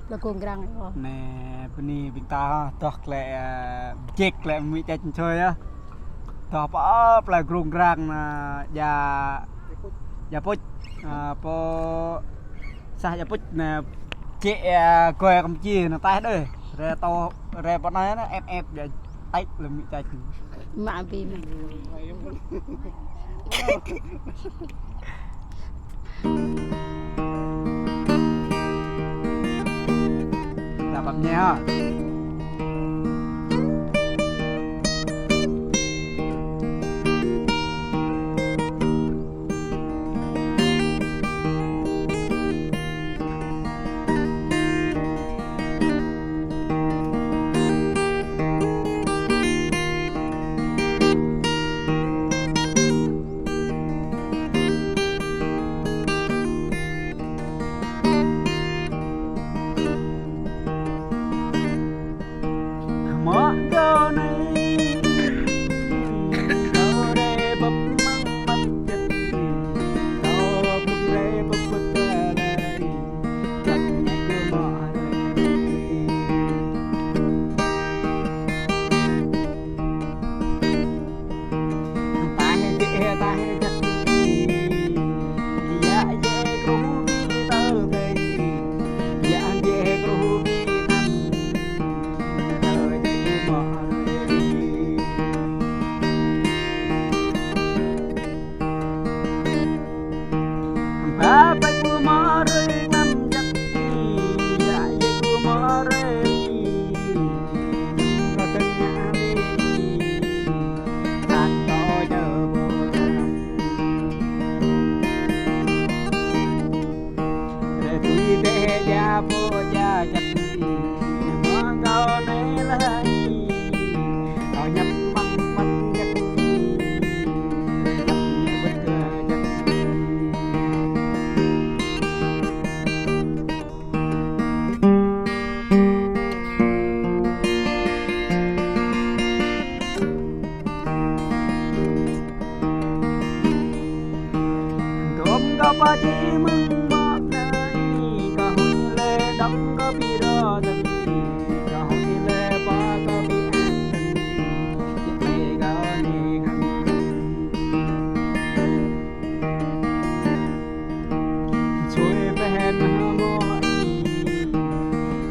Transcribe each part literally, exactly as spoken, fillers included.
Plei Grông Grang. Anai, bơni ƀing ta, tơ̆ klĕ, ơ, jek klĕ mĭ čĕ čăn čôi yơh. Tơ̆ pơ, ơ, plei Grông Grang anai, dja, dja puč, ơ, pơ, sah dja puč anai, čĕ, ơ, gơi Campuchia anai taih đơi. Rai tơ, rai pơ anai anai, ĕp ĕp dja taih lĕ mĭ čĕ čăn. Mă bim. Đa băm ñe hă. Dŏm kơ pă či mơ̆ng mă nai, kơ huĭ lĕ dŏm kơ ƀing rơdăm, kơ huĭ lĕ pă kơ ƀing ang tơng, či lĕ kơ ni khăng. Sui pơhen hmâo ih,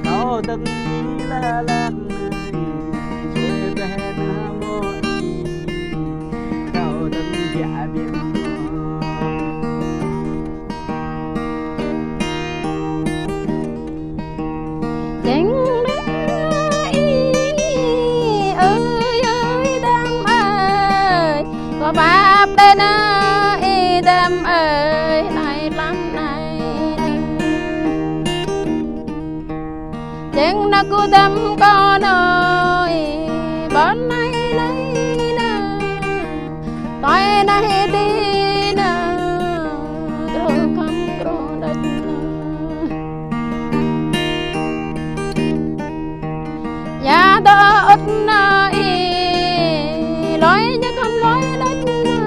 kâo dơ̆ng ih lă lăng ih. Sui pơhen hmâo ih, kâo dơ̆ng biă biă. Jing đe ih, ơi ơi, dăm ơi, kâo pap đe nă ih, dăm ơi, nai lăm nai. Jing nă kơ dăm kâo nai, ƀôn nai nai nă. Tơi nai ti nă, krô khăm krô đač nă. Ya dŏ ŭt nă ih, lơi ñu khăm lơi đač nă.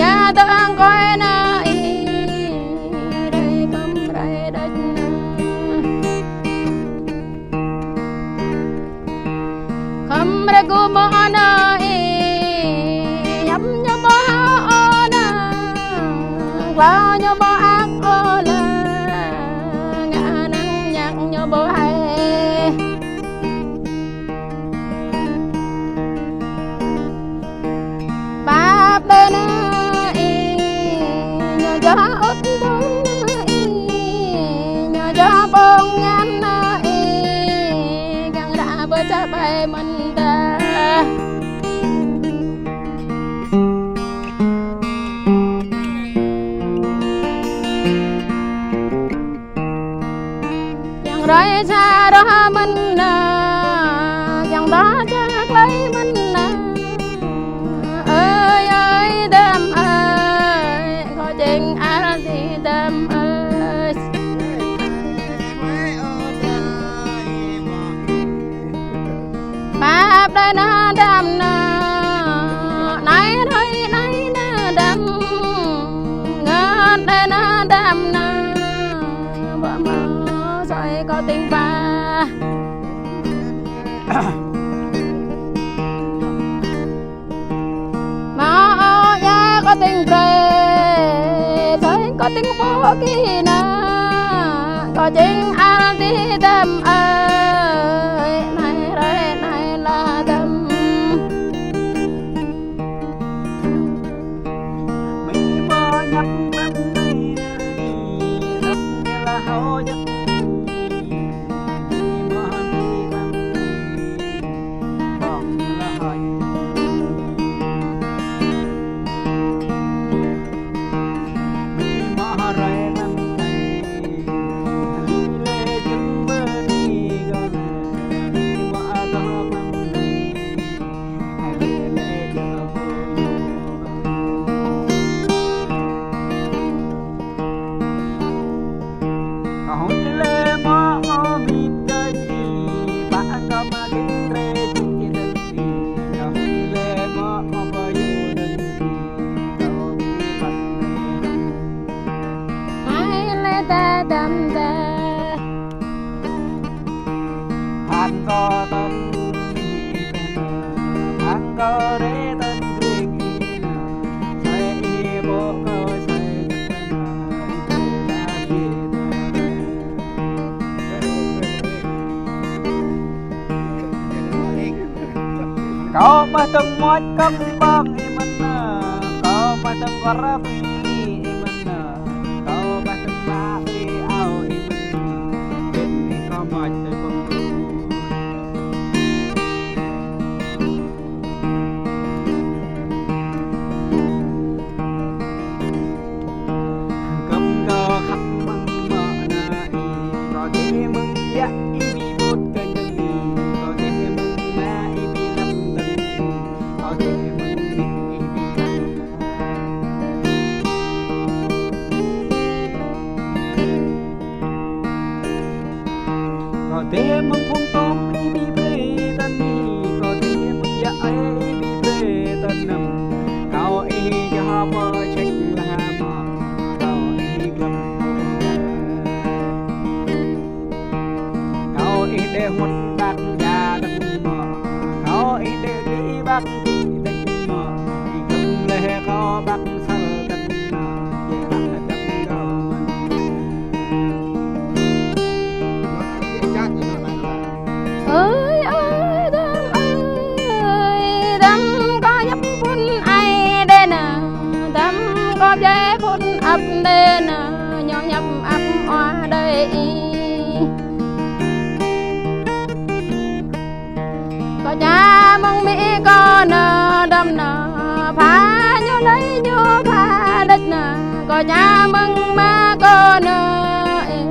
Ya dŏ ang kơi nă ih, rai khăm rai đač nă. Khăm rai gŭ mơ̆ nă ih, yăm ñu ƀu hă ôh nă, klâo ñu ƀu ak ôh lă, ngă năng ñăk ñu ƀu hai. Pap đe nă ih, ñu djă ŭt ƀơ̆ng nă ih, ñu djă ƀơ̆ng ngăn nă ih, kiăng ră ƀu čă ƀai mơ̆n ta. Kiăng rai čă rơh mơ̆n nă, kiăng ta čă klai mơ̆n nă. Ơi ơi, dăm ơi, kâo jing al di dăm ơi. Pap đe nă dăm nă, nai rai nai nă dăm, ngăn đe nă dăm nă, ƀu hmâo soi Kâo tĭng ba. Mă ơi, kâo tĭng brơi, sơi kâo tĭng pô kina, kâo jing al ti dăm ơi, nai rai nai la dăm. Kâo ƀah tơ̆ng mơ̆t kăm ƀăng ih mơ̆n nă, kâo ƀah tơ̆ng wơr tui ih mơ̆n nă, kâo ƀah tơ̆ng ba ih ao ih mơ̆n nă, ƀing ih kâo mơ̆t tơ̆ng ƀăng. Kăm kâo khăp mơ̆ng mơ̆ nă ih, kâo dê mơ̆ng yă ih ƀu ƀut kơnơ̆ng ih, kâo dê mơ̆ng mă ih ƀu lăm dơ̆ng ih, kâo dê mơ̆ng ih ƀu lăm. Kâo dê mơ̆ng phung tôm ih ƀu brơi tơnăn ih, kâo dê mơ̆ng yă ih ƀu brơi tơnăn. Kâo ih yơh pơ ček lah mă, kâo ih glăm. Kâo ih đe hmut ƀak ja dơ̆ng mă, kâo ih đe đĭ ƀak đĭ dơ̆ng mă, ih glăm leh kâo ƀak sal dơ̆ng mă, ih ƀak dơ̆ng kâo mơ̆n. Ơi ơi dăm ơi dăm, kâo ñăp phun ai đe nă, dăm kâo djai phun ăp đe nă, ñu ñăp ăp ua đe ih. Kâo ča mơ̆ng mĭ kâo nă dăm nă, pha ñu lơi ñu pha đĕč nă, kâo ča mơ̆ng mă kâo nă, ih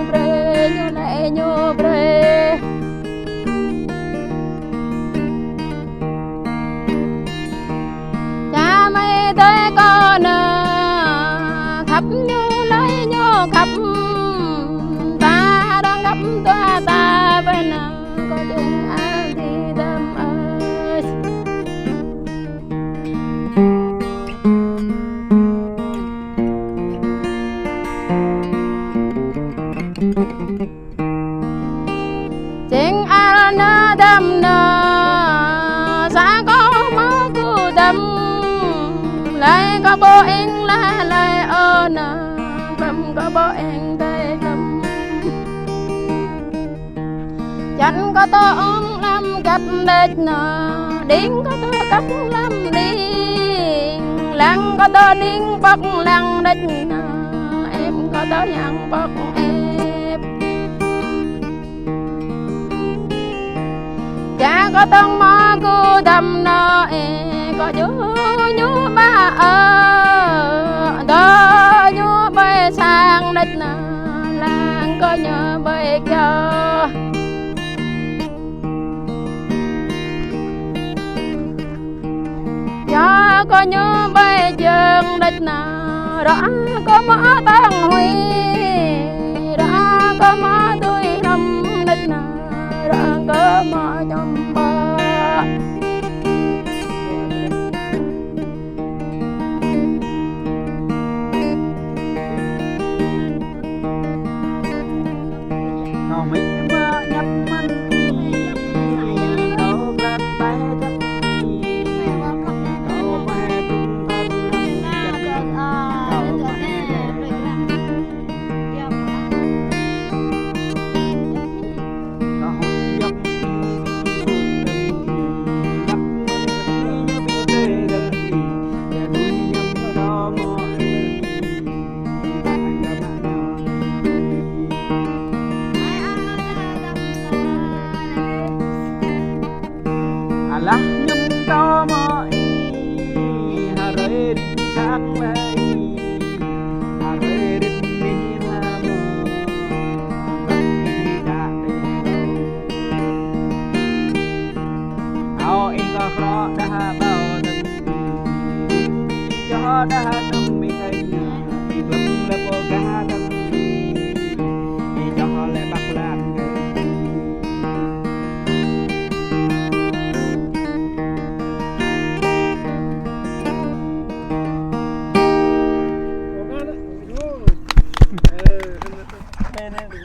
brơi ñu lơi ñu brơi. Ča mơi tơi kâo nă, khăp ñu lơi ñu khăp, ta rong khăp tua ta ƀơi nă, kâo dơ̆ng al ti dăm ơi. Jing al nă dăm nă, sa kâo mă kơ dăm, lơi kâo ƀu ing lah lơi ơ nă, glăm kâo ƀu ing tơi glăm. Čăn kâo tơ ong lăm găt đĕč nă, đing kâo tơ găt lăm đing, lăng kâo tơ đing pŏk lăng đĕč nă, ĕp kâo tơ yang pŏk ĕp. Ča kâo tơ̆ng mă kơ dăm nă ê, kâo djơ̆ ñu ƀă ơ, dŏ ñu ƀơi sang đĕč nă, lăng kâo ñu ƀơi kơ. Yua kơ ñu ƀơi jơ̆ng đĕč nă, ră kơ mă tơ̆ng huĭ, ră kơ mă tui hrăm đĕč nă, ră kơ mă ñăm ƀă. Kâo Mơi